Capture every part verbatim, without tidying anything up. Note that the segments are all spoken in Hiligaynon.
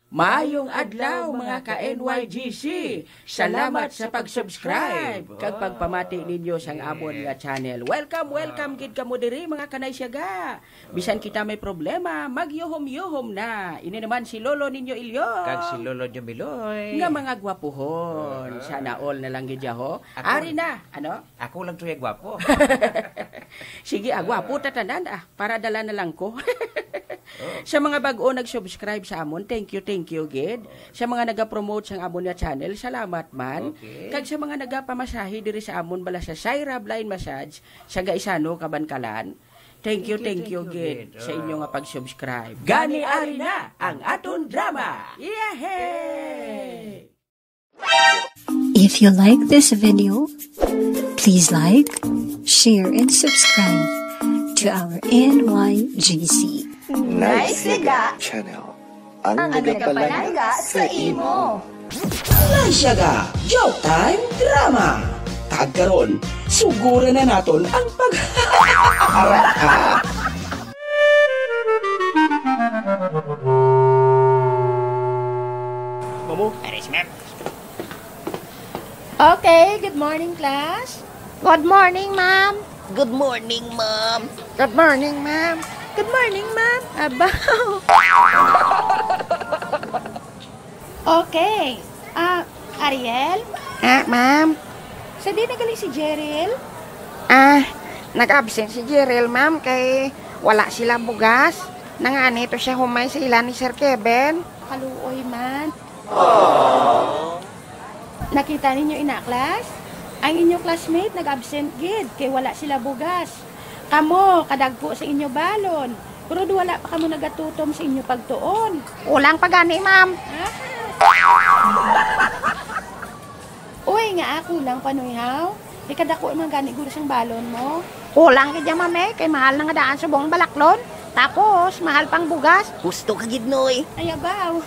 Maayong adlaw, mga ka-N Y G C. Salamat sa pag-subscribe kag pagpamati ninyo sang amon nga channel. Welcome, welcome gid kamo diri, mga Kanay Siyaga. Bisan kita may problema, magyuhom-yuhom na. Ini naman si Lolo ninyo Ilyong. Kag si Lolo Jumiloy. Nga mga gwapuhon. Sana all na lang gid ya, ho. Ako Ari na, ano? Ako lang to ya gwapo. Sige, ah, gwapo ta tanan, ah. Para dala na lang ko. Oh. Sa mga bag-o nag-subscribe sa amon, thank you, thank you gid. Sa mga nagapromote sang amon nga channel, salamat man. Okay. Kag sa mga nagapamasahe diri sa amon bala sa Saira Blind Massage, sa Gaisano, Kabankalan, thank you, Thank you, thank you thank you gid gid. sa inyo Oh. nga pag-subscribe. Gani ari na ang aton drama. Yehey! If you like this video, please like, share, and subscribe to our N Y G C. Nice Liga Channel. Ang nagapalangga sa imo. Nice Liga Joke Time Drama. Kag karon, suguran na naton ang pag- Mamo? Aris, ma'am. Okay, good morning, class. Good morning, ma'am. Good morning, ma'am. Good morning, ma'am. Good morning, ma'am. Abaw. Okay. Ah, Ariel? Ah, ma'am. Sa di nagali si Jeril? Ah, nag-absent si Jeril, ma'am, kay wala sila bugas. Nangani to siya humay sa ila ni Sir Kevin. Kaluoy man. Nakita ninyo ina, class? Ang inyo classmate nag-absent gid kay wala sila bugas. Kamo, kadagko sa inyo balon, pero wala pa kamo nagatutom sa inyo pagtuon. Kulang pa gani, ma'am. Aha. Uy, nga ako lang, Panoy, haw? Ikadako man gani guro sang balon mo. Kulang gid ya, ma'am, eh, kay mahal na nga daan subong balaklon. Tapos, mahal pang bugas. Husto ka gid, Noy. Ay, abaw.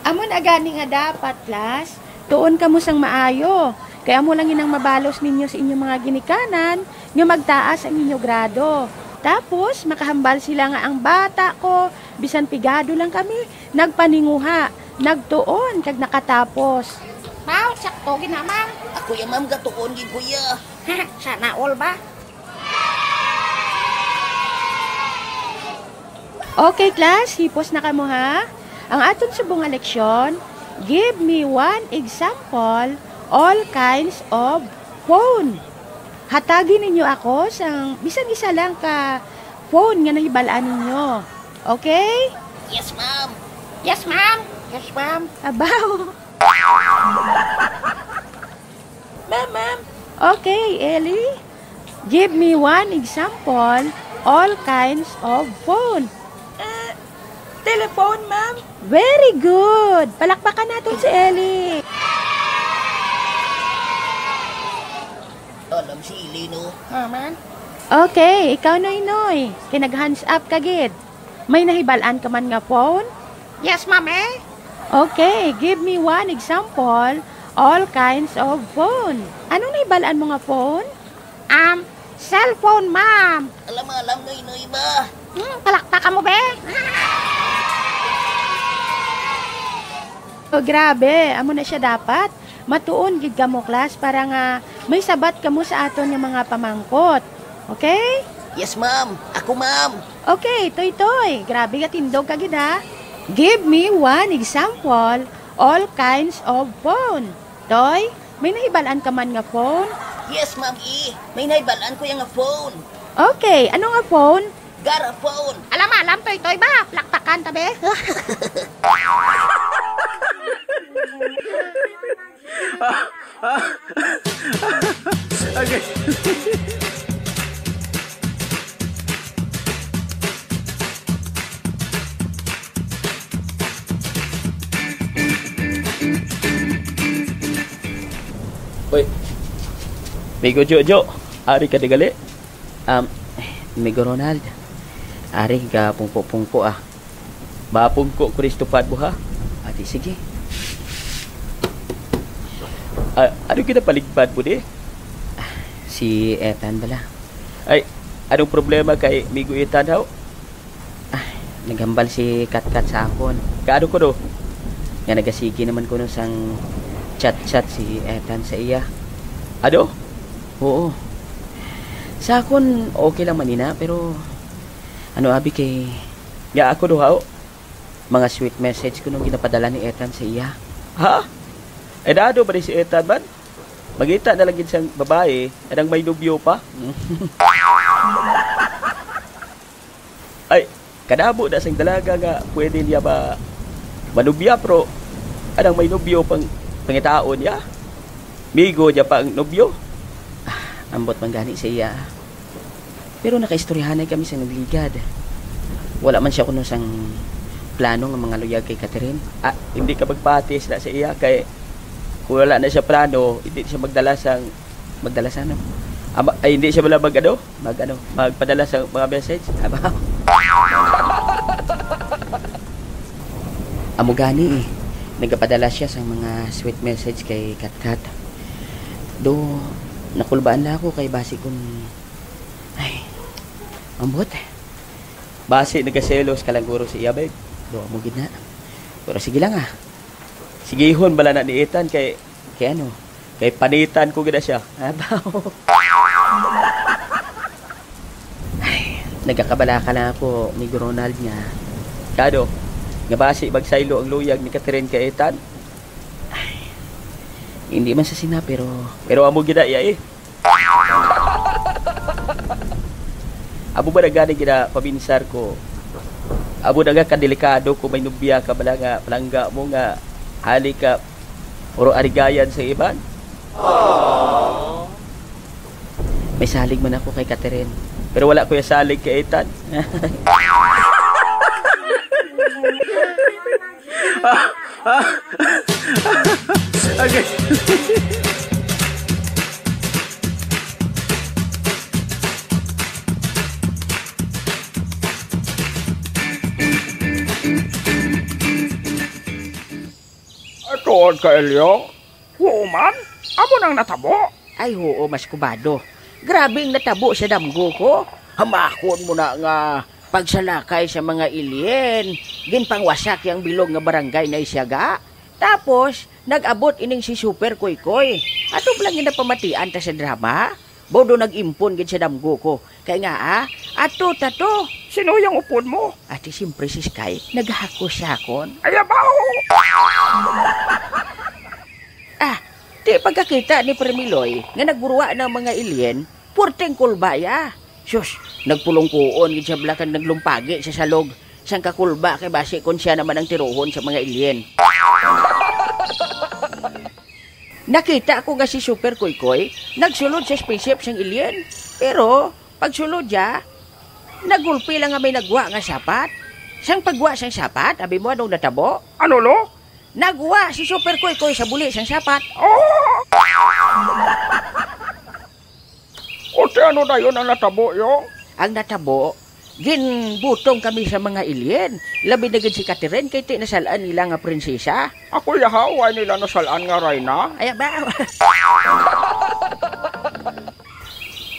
Amo na gani nga dapat, class, tuon kamo sang maayo, kay amo lang inang mabalos ninyo sa inyong mga ginikanan nga magtaas ang inyo grado. Tapos, makahambal sila nga ang bata ko, bisan pigado lang kami, nagpaninguha, nagtuon, kag nakatapos. Mao, sakto gid na, ma'am. Ako ya, ma'am, gatuon gid ko ya. Sana all ba? Okay, class, hipos na kamo, ha? Ang aton subong nga leksyon, give me one example, all kinds of phone. Hatagi ninyo ako sang bisan isa lang ka phone nga nahibal-an ninyo. Okay? Yes, ma'am. Yes, ma'am. Yes, ma'am. Abaw. Ma'am, ma'am. Okay, Ellie. Give me one example, all kinds of phone. Ah, telephone, ma'am. Very good. Palakpakan naton si Ellie. Alam si Ellie, no? Ma'am, ma'am. Okay, ikaw, Noy Noy. Kay nag-hands up ka gid. May nahibal-an ka man nga phone? Yes, ma'am, eh. Okay, give me one example, all kinds of phone. Anong nahibal-an mo nga phone? Um, cellphone, ma'am. Alam, alam, Noy Noy ba? Hmm, palakpak ka mo, be. Oh, grabe. Amo na siya dapat. Matuon gid kamo, class, para nga may sabat kamo sa aton nga mga pamangkot. Okay? Yes, ma'am. Ako, ma'am. Okay, Toy Toy. Grabe ka tindog ka gid, ha? Give me one example, all kinds of phone. Toy, may nahibal-an ka man nga phone? Yes, ma'am, eh. May nahibal-an ko ya nga phone. Okay, ano nga phone? Garapon. Alam, alam, Toy Toy ba? Plaktakan ta, be. Okay. Uy. Migo Jojo, ari ka di gali? Um, Migo Ronald, ari ka pungko-pungko, ah. Mapungko ko rin sa tupad mo, ha? Ati, sige. Ah, ano ginapaligpad mo di? Ah, si Ethan bala. Ay, anong problema kay Migo Ethan, haw? Ah, Naghambal si Katkat sa akon. Kaado ko do. Nga nagasigi naman kuno sang chat-chat si Ethan sa iya. Ado? Oo. Sa akon, okay lang man ina, pero ano abi kay nga ako duha, oh. Mga sweet message kuno ginapadala ni Ethan sa iya. Ha? Ay, naado ba ni si Ethan man? Mangita na lang gid sang babae, anang may nobyo pa. Ay, kadamo na sang dalaga nga pwede niya ba manubya, pero anang may nobyo pang pangitaon niya? Migo niya pa ang nobyo? Ah, ambot man gani sa iya. Pero nakaistoryahanay kami sa nagligad. Wala man siya kuno sang plano nga mga luyag kay Catherine. Ah, hindi ka magpatis na sa iya kay kung wala na siya plano, hindi siya magdala sang, magdala sa ano? Ama, ay, hindi siya wala mag ano? Mag ano? Magpadala sa mga message? Aba. Amo gani eh. Nagapadala siya sa mga sweet message kay Katkat. Do, nakulbaan na ako kay basi kun, ay, ambot. Basi nagaselos ka lang guro sa iya, babe. Do, amo gid na. Pero sige lang ah. Sigihon bala na ni Ethan kay, kay ano, kay panitan ko gid na siya. Abaw. Ay, nagakabalaka lang ako ni Ronald niya. Kado, nga basi magsaylo ang luyag ni Catherine kay Ethan. Ay, hindi man sa sina, pero, pero amo gid na iya eh. Amo ba na gani gina paminsar ko? Amo na nga kadelikado kung may nubya ka bala nga palangga mo nga hali ka puro arigayan sa iban? May salig man ako kay Catherine, pero wala ko yung salig kay Ethan. Ah, ah. Okay. Ay, tuod ka, Elio? Huo man? Amo nang natabo? Ay, huo, Mas Kubado. Grabe ang natabo sa damgo ko. Hamakon mo na nga pagsalakay sa mga alien, ginpangwasak yang bilog nga barangay na isyaga. Tapos, nag-abot ining si Super Koykoy. Ato ba lang ginapamatian ta sa drama? Bodo nag-impon gid sa damgo ko. Kay nga, ah, ato ta to. Sino yang upod mo? Ati, siyempre si Sky. Naghakos siya akon. Ay, abaw! Ah, di pagkakita ni Premiloy nga nagburuwa ng mga alien, purting kulbaya. Sus, nagpulungkuon gid siya bala kag naglumpagi sa salog sang kakulba kay basi kon siya naman ang tiruhon sa mga alien. Nakita ko nga si Super Koykoy nagsulod sa spaceship sang alien. Pero pagsulod niya, nagulpi lang nga may nagwa nga sapat. Sang pagwa sang sapat, abi mo anong natabo? Ano, lo? Nagwa si Super Koykoy sa buli sang sapat. Oh! O, ti ano dayon ang natabo, yo? Ang natabo, ginbutong kami sa mga alien. Labi na gid si Catherine kay ti nasal-an nila nga prinsesa. Ako yahaw, ay nila nasal-an nga rayna. Ay, ba?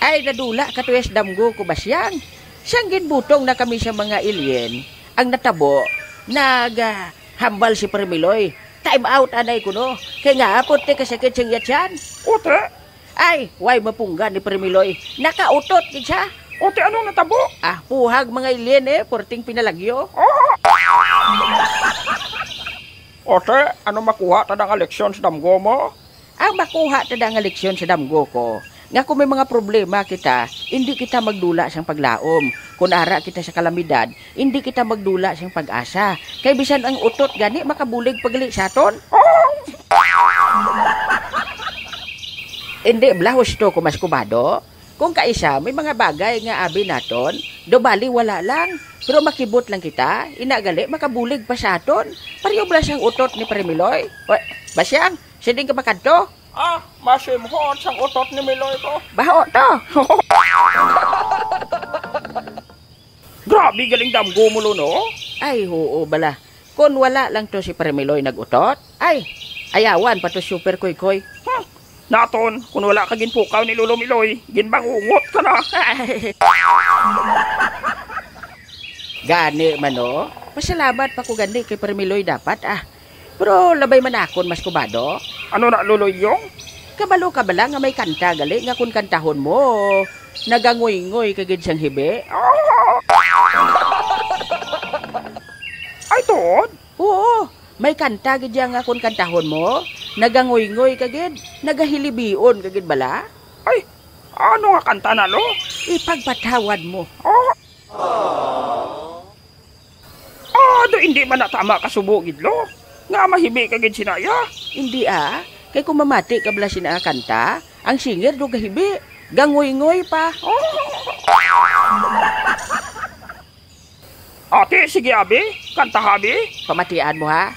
Ay, nadula ka tuyas damgo ko, Basyang. Sang ginbutong na kami sa mga alien, ang natabo, nag, ah, hambal si Premiloy. Time out, anay kuno. Kay nga, apot ti kasakit sing yatyan. Utre? Ay, way mapunggan ni Premiloy. Nakautot gid siya. O, ti anong natabo? Ah, puhag mga alien eh, purting pinalagyo. Oh! O, ti, ano makuha ta nga leksyon sa damgo mo? Ang makuha ta nga leksyon sa damgo ko, nga kung may mga problema kita, hindi kita magdula sang paglaom. Kung ara kita sa kalamidad, hindi kita magdula sang pag-asa. Kay bisan ang utot gani makabulig pa gali sa aton. Hindi bala husto ko, Mas Kubado? Kung kaisa, may mga bagay nga abi naton, do bali wala lang. Pero makibot lang kita, ina gali makabulig pa sa aton. Pareho bala sang utot ni Premiloy. Wa-, Basyang, siding ka makadto? Ah, masimhot sang utot ni Miloy ko. Baho to. Grabe galing damgo mo, Lo, no? Ay, oo bala. Kon wala lang to si Premiloy nag-utot, ay, ayawan pa to Super Koykoy. Hmm. Naton, kon wala ka ginpukaw ni Lolo Miloy, ginbangungot ka na. Gani man, oh. Pasalamat pa ko gani kay Permiloy dapat, ah. Pero labay man akon mas kubado. Ano na, Loloy Yong? Kabalo ka bala nga may kanta gali nga kon kantahon mo, naganguynggoy ka gid sang hibi? Ay, tuod? Oo, may kanta gid iya nga kon kantahon mo, naganguynggoy ka gid, nagahilibion ka gid bala? Ay, ano nga kanta na, Lo? Ipagpatawad mo. Ah, do indi man na tama kasubo gid, Lo, nga mahibi ka gid sina iya? Indi, ah. Kay kung mamati ka bala sina nga kanta, ang singer do gahibi, ganguynggoy pa. Ati, sige, abi, kanta, abi. Pamatian mo, ha?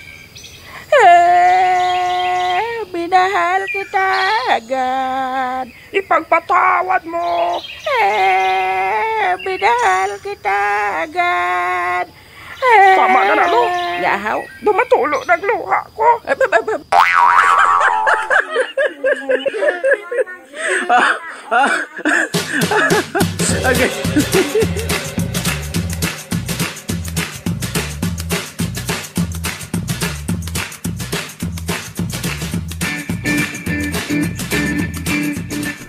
Eh, minahal kita agad. Ipagpatawad mo. Eh, minahal kita agad. Eh, Tama na na, no? Yahaw. Dumatulo nagluha ko. Eh, ba, ba, ba. Okay.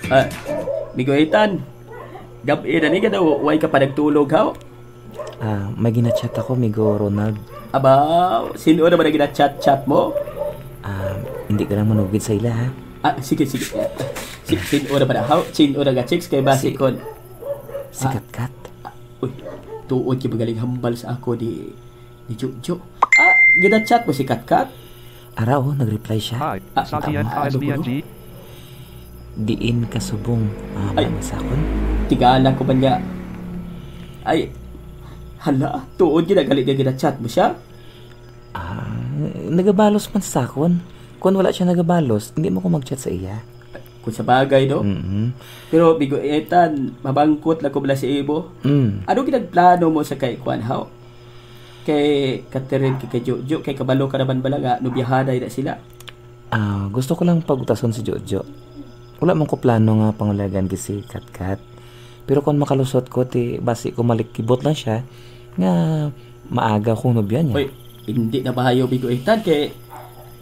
Ah, Migo Ethan, gab-i na ni ka daw, way ka pa nagtulog, haw? Ah, may ginachat ako, Migo Ronald. Aba, sino naman ang ginachat-chat mo? Ah, hindi ka lang manugid sa ila, ha? Ah, sige, sige. Si, sino naman ang, haw? Sino na ga chicks kay basi Si, kon, si ah, Katkat. Uy, tuod kay magaling hambal sa ako di, di Jojo. Ah, ginachat mo si Katkat? Ara, oh, nag-reply siya. Hi, Ah, Satya tama, has ano ko, no? B N G. Diin ka subong, ah, Ay. Mama Sakon? Tigala ko man nga. Ay, hala, tuod gid, gali nga ginachat mo siya? Ah, nagabalos man sa akon. Kung wala siya nagabalos, hindi mo ko mag-chat sa iya. Kung sa bagay, no? Mm-hmm. Pero, Migo Ethan, mabangkot lang ko bala sa imo. Mm. Ano ginagplano mo sa kay Kwan, haw? Kay Catherine, kay, kay Jojo, kay kabalo ka naman bala nga, nobyahanay na sila. Ah, gusto ko lang pagutason si Jojo. Wala man ko plano nga pangulagan gid si Katkat. Pero kung makalusot ko, ti basi ko malikibot lang siya nga maaga kong nobya niya. Uy, hindi na bahayo, Migo Ethan, kay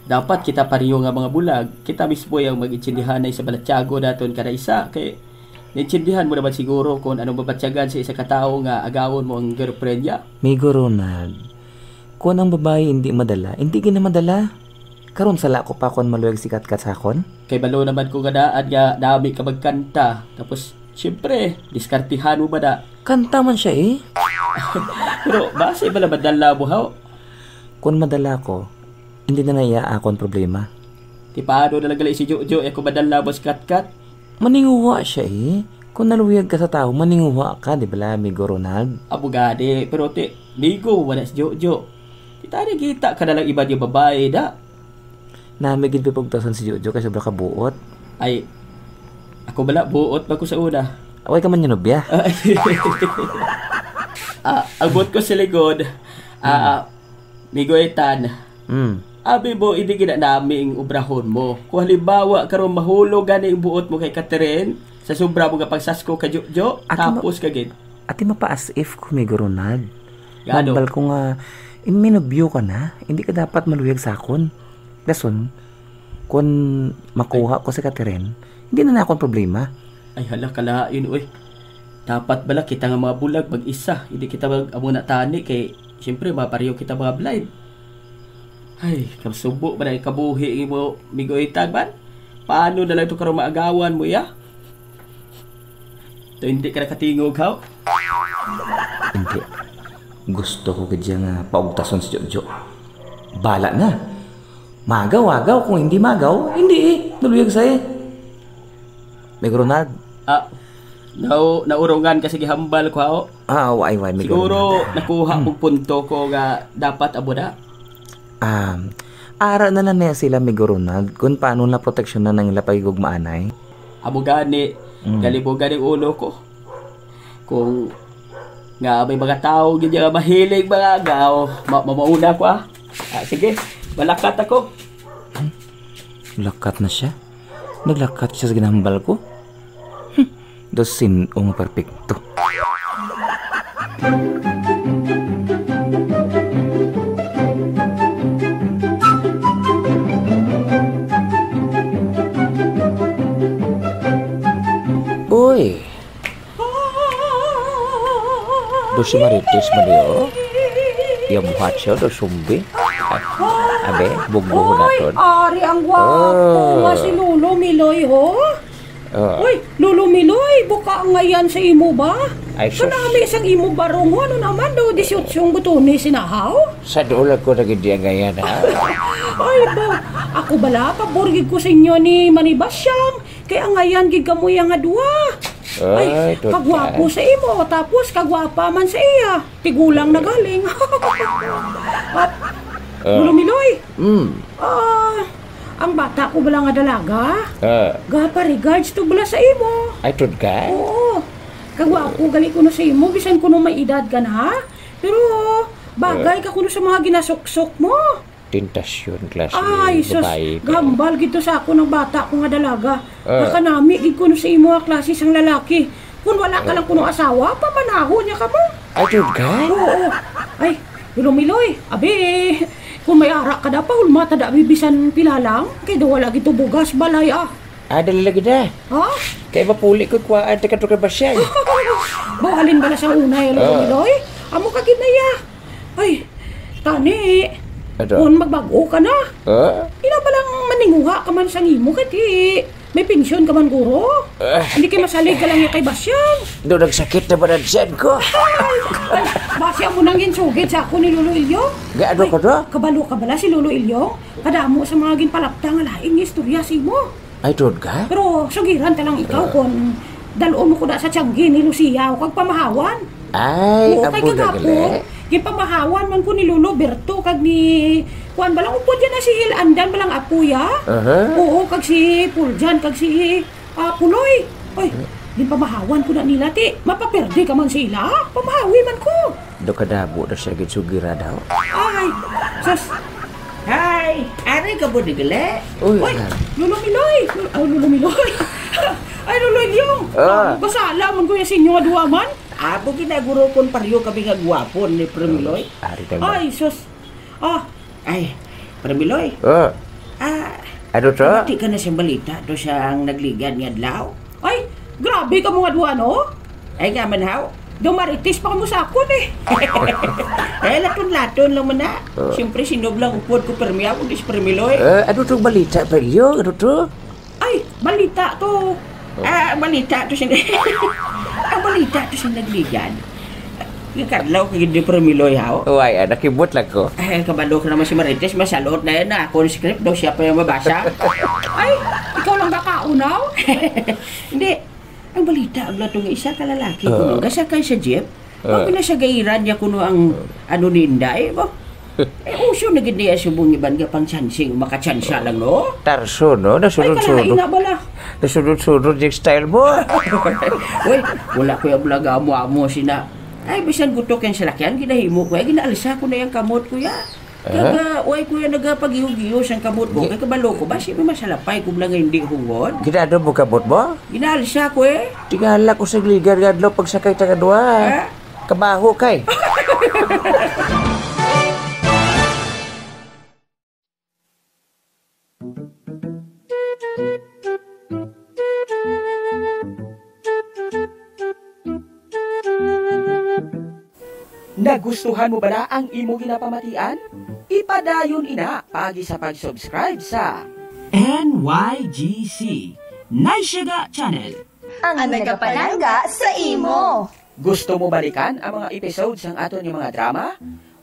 dapat kita pareho nga mga bulag. Kita mismo ang mag-intsindihanay sa balatyago naton kada isa. Kay naintindihan mo naman siguro kung anong mabatyagan sa isa ka tawo nga agawon mo ang girlfriend niya. Migo Ronald, kung ang babae hindi madala, hindi gina madala. Karon sala ko pa kon maluyag si Katkat sa akon. Kay balo naman ko nga daan nga nami ka magkanta. Tapos, siyempre, diskartihan mo ba na? Kanta man siya eh. Pero basi ba na madala mo, haw? Kung madala ko, hindi na na iya akon problema. Ti paano na lang gali si Jojo, eh, kung madala mo si Katkat? Maninguha siya eh. Kung naluyag ka sa tawo, maninguha ka, di bala, Migo Ronald? Amo gani, pero ti, Migo, wala si Jojo. Kita na kita ka na lang iba niya babae, da. Nami gid pagtasan si Jojo kay sobra ka buot. Ay, ako bala, buot pa ko sa una. Away ka man yung nobya. Ah, abot ko sa likod. Ah, Migo Ethan. Mm. Abi mo, hindi gina nami ang obrahon mo. Kung halimbawa, karon mahulog gani ang buot mo kay Catherine, sa sobra mo nga pagsasko kay Jojo, Ate, ma- tapos ka gid. Ate, mapa-as if ko, Migo Ronald. Nga ano? Hambal ko nga, in minubyo ka na, hindi ka dapat maluyag sa akon. Dason, kung makuha ko si Catherine, hindi na na akong problema. Ay, hala, kalain, uy. Dapat bala kita nga mga bulag, mag-isa. Hindi kita mag-, amo na tani, kay, siyempre, mapareho kita mga blind. Ay, kasubo ba na ikabuhi mo, Migo Ethan, man? Paano na lang ito karong maagawan mo, ya? To hindi ka nakatingog, haw? Hindi. Gusto ko gid siya nga paugtason si Jojo. Bala na. Magaw, agaw. Kung hindi magaw, hindi eh. Naluyag sa eh. Migo Ronald. Ah, nau-, naurungan ka sa gihambal ko, haw? Ah, why, why, Migo Siguro Ronald. Nakuha Hmm. kong punto ko nga dapat amo na. Um, ara na lang niya sila, Migo Ronald, kung paano na proteksyonan ang ila pagigugmaanay. Amo gani, Mm. Galibugan ang ulo ko. Kung nga may mga tao gid nga mahilig mga agaw, ma-, mamauna ko, ah. Ah, sige, malakat ako. Lakat na siya. Naglakat siya sa ginahambal ko. Hmm, daw sin-o nga perpekto. Si Marites man niyo? Iya buhat siya, do sumbi. Abe, bugbuhon Oy, naton. Ari ang gwapo Oh. nga si Lolo Miloy, ho? Oh. Uy, Lolo Miloy, buka ang ngayan sa imo ba? Ay, sus. Kanami sang imo barong, ho? Ano naman daw, dieciocho ang butones, sinahaw? Sa duol ako nag-, hindi ang ngayan, ha? Ay, ba, ako bala, pabor gid ko sa inyo ni Manny Basyang. Kay angayan gid kamo iya nga duha. Ay, Ay, tuod kagwapo ka. sa imo, tapos kagwapa man sa iya. Tigulang na galing. At, Ah. Lolo Miloy, Mm. ah, ang bata ko bala nga dalaga, Ah. gapa regards to bala sa imo. Ay, tuod ka? Oo. Kagwapo gali kuno sa imo, bisan kuno may edad ka na. Pero bagay Ah. ka kuno sa mga ginasuksok mo. Tentasyon, klase Ay, sus, babayi ka. Gambal gid to sa akon ang bata ko nga dalaga. Ah. Nakanami gid kuno sa imo nga klase sang lalaki. Kun wala ka Ah. lang kuno asawa, pamanaho niya ka mo. Ay, tuod ka? Oo. Ay, Lolo Miloy, abi, kung may ara ka da, pahulma ta da, abi, bisan pila lang. Kay daw wala gid to bugas, balay, ah. Ah, dali lagi da. Ha? Kay mapuli ko kuwaan, taga to kay Basyang. Bahalin bala sa unay, Lolo Ah. Miloy? Amo ka gid na, ya. Ay, tani. Ano? Kung magbag-o ka na, Ah? ina ba lang maninguha ka man sang imo kay di may pensyon ka man, guro? Ah. Hindi kay masalig ka lang niya kay Basyang. Do, nagsakit na ba ang tiyan ko? Ay, ay, basi amo nang ginsugid sa ako ni Lolo Ilyong. Ga, ano Ay, ka do? Kabalo ka bala si Lolo Ilyong? Kadamo sa mga ginpalapta nga lain nga istorya sa imo. Ay, doon ka? Pero sugiran ta lang ikaw Ah. kung dalon mo ko na sa tiyanggi ni Lucia o kag pamahawan. Ay, Oo, ang kay bulag, kagapon, eh. Ginpamahawan man ko ni Lolo Berto kag ni, kuwan ba lang, upod yan na si Hil Andan ba lang apo, ya? Aha. Oo, kag si Puljan, kag si, ah, Puloy. Oy, Hmm. ginpamahawan ko na nila, ti. Mapaperde ka man sila, pamahawi man ko. Do kadamo na siya gid sugiran, haw? Ay, sus. Hi, ari ka po digili? Uy, Uy, anak. Lolo Miloy. Lolo, oh, Lolo Miloy. Ay, Lolo Ilyong. Ah. Basala man ko yung sinyo nga duwa man. Abo ginaguro kon pariyo kami nga guwapo ni Premiloy. Ari ka ba? Ay, sus. Ah. Ay, Premiloy. Ah. Ah, Ano to? Pati ka na siyang balita to siya ang nagligad nga adlaw? Ay, grabe ka mo nga duha, no? Ay, nga man, haw? Daw marites pa ka mo sa akon, eh. Eh, laton-laton lang man na. Ah. Siyempre, sinob lang upod ko, Permi, ako, di si Premiloy. Eh, ano tong balita, Pelyo? Ano to? Ay, balita to. Ah, balita to siya. Ang balita to siya nagligad. Ikadlaw ka gid ni Permiloy, haw? Uy, ah, nakibot lang ko. Ay, kabalo ka naman si Marites, masalot na yan na. Ako ang script daw, siya pa yung mabasa. Ay, ikaw lang ba kaunaw? Hindi. Ang balita, ang lato nga isa ka lalaki, Ah. kuno, gasakay sa jeep. Ah. Ako na sa gairan niya kuno ang Ah. ano ni Inday, ba? Eh, uso na gid niya subong iban nga pang chancing, makachansa lang, no? Tarso, no? Ay, Nasunod-sunod. Kalain na bala. Nasunod-sunod yung style mo. Uy, wala ko yung vlog amo-amo sina. Ay, bisan gutok yung salakyan, ginahimo ko. Ay, ginaalsa ko na yung kamot ko, ya. Ah? Kag, ah, uy, kuya, nagapag-iyo-giyo sang kamot ko. Gi- Kay kabalo ko, basi may masalapay ko lang nga hindi hungod. Ginado mo kamot mo? Ginaalsa ko, eh. Tingala ko sa ligan nga adlaw pagsakay ta nga duha. Ah? Kabaho kay. Nagustuhan mo bala ang imo ginapamatian? Ipadayon ina paagi sa pag-subscribe sa N Y G C, Naysyaga Channel. Ang nagapalangga sa imo. Gusto mo balikan ang mga episode sang aton nga mga drama?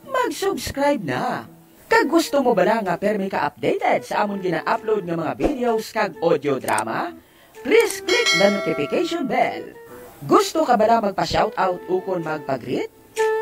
Mag-subscribe na. Kag gusto mo bala nga permi ka updated sa amon gina-upload nga mga videos kag audio drama? Please click the notification bell. Gusto ka bala magpa-shoutout ukon magpa-greet?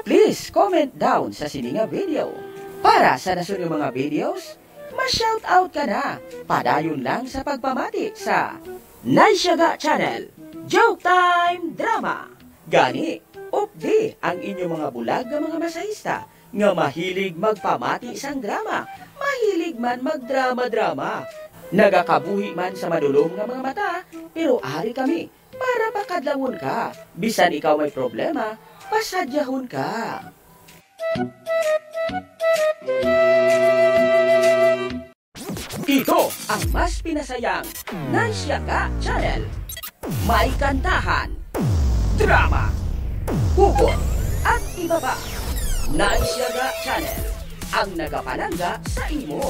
Please comment down sa sini nga video. Para sa nasunod nga mga videos, ma-shoutout ka na. Padayon lang sa pagpamati sa Naysyaga Channel, Joke Time Drama. Gani, updi ang inyo mga bulag nga mga masahista nga mahilig magpamati sang drama, mahilig man magdrama-drama. Nagakabuhi man sa madulom nga mga mata, pero ari kami para pakadlawon ka. Bisan ikaw may problema, pasadyahon ka. Ito ang mas pinasayang Naysyaga Channel. May kantahan, drama, humor, at ibaba. Naay Siaga Channel, ang nagapalangga sa imo.